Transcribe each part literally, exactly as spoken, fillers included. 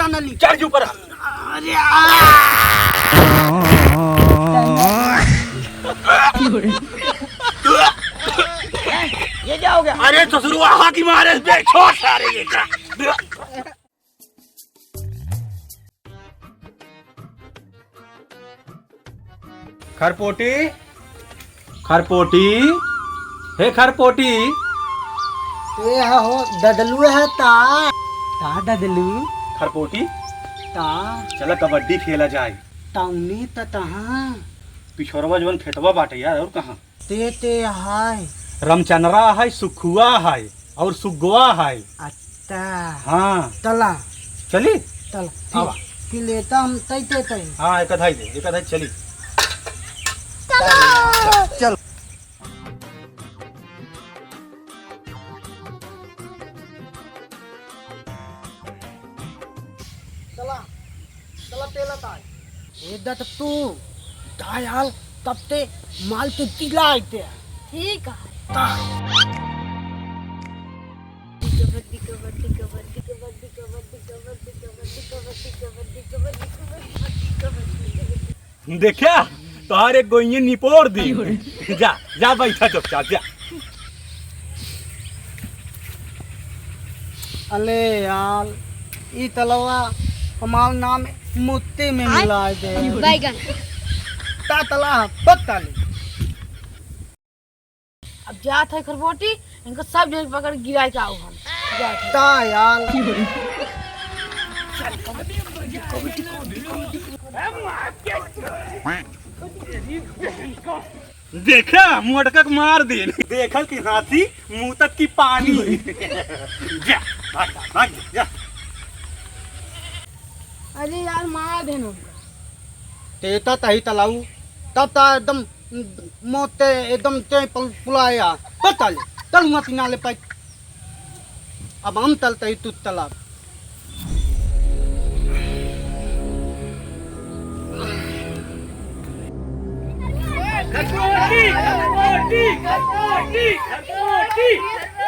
नली। चढ़ के ऊपर। अरे आ! ये क्या हो गया? अरे ससुरवा, हाँ की मारे बे, छोड़ सारे ये का। खरपोटी, खरपोटी, हे खरपोटी। ए हा हो, ददलू है ता। ता ददलू? खरपोटी। ता। चला कबड्डी खेला जाए। तौनी त तहाँ। पिछोरवा जवन खेतवा बाटे यार, और कहाँ? ते, ते हाय। रमचनरा है, सुखुआ है और सुगवा है। अच्छा। हाँ। तला। चली? तला। आवा। फिर लेता हम तई, तई, तई। हाँ, एक आधा ही दे, एक आधा ही चली। चलो। चल। चला, चला तेला ताई। ए दत तू, तायाल तब ते माल ते दिला आइते। ठीक है। ता। देखा, तोहार एक गोइये निपोर दी। जा, जा बैठा चुपचाप, जा। अले यार, ई तलवा हमार नाम मुत्ती में आय। मिला दे। बैगन। ता तला, पत्ता ले। अब जात है खरबोटी, इनको सब जन पकड़ गिराए के आओ हम। जात है। ता यार। देखा, मोटका के मार दे। देखल कि हाथी, मुँह तक की पानी। जा, भाग, भाग, जा। अरे यार, मार देना। ते ता तही तलाऊ, तब ता एकदम मौत ते एकदम ते पल-, पुलाया। पता ले, तल मत ना ले पाई। अब हम तल तही तू तलाब।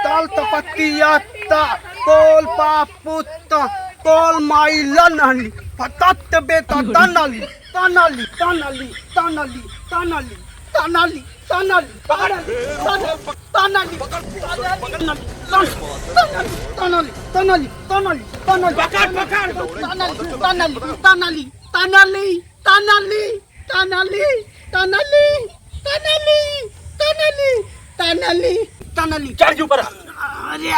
तल तपतिया ता, कोल पापुत, कोल माइला नहली, फतत बेटा तनली। तनली, तनली, तनली, तनली, तनली, तनली, तनली, तनली, तनली, तनली, तनली, तनली, तनली, तनली, तनली, पकड़, पकड़। तनली, तनली, तनली, तनली, तनली, तनली, तनली, तनली, तनली, तनली। चढ़ के ऊपर। अरे आ!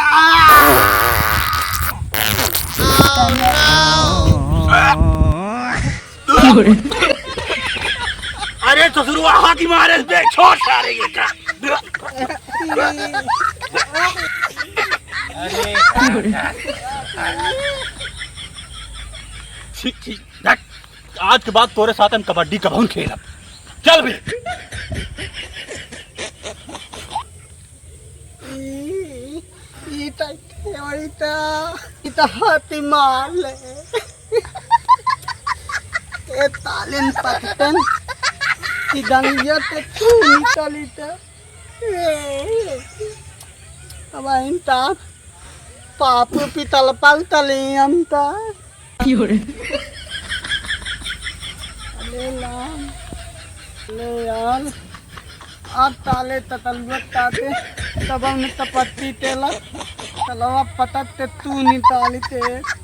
अरे ससुरवा, हाँ की मारे बे, छोड़ सारे ये का। अरे। छी, छी, हट। आज के बाद तोरे साथ हम कबड्डी कबहुन खेलब। चल बे। ई, ई त, ई त, ई त हाथी मार ले। ए तालिन पकतन, कि गंगिया ते तू निकली त। ए, अब इन ता पापू पितल पल तली हम ता। अरे राम, अरे यार, अब ताले ततलुआ ताते, तब हमने तपत्ती तेला, तलवा पटत ते तू निकाली ते।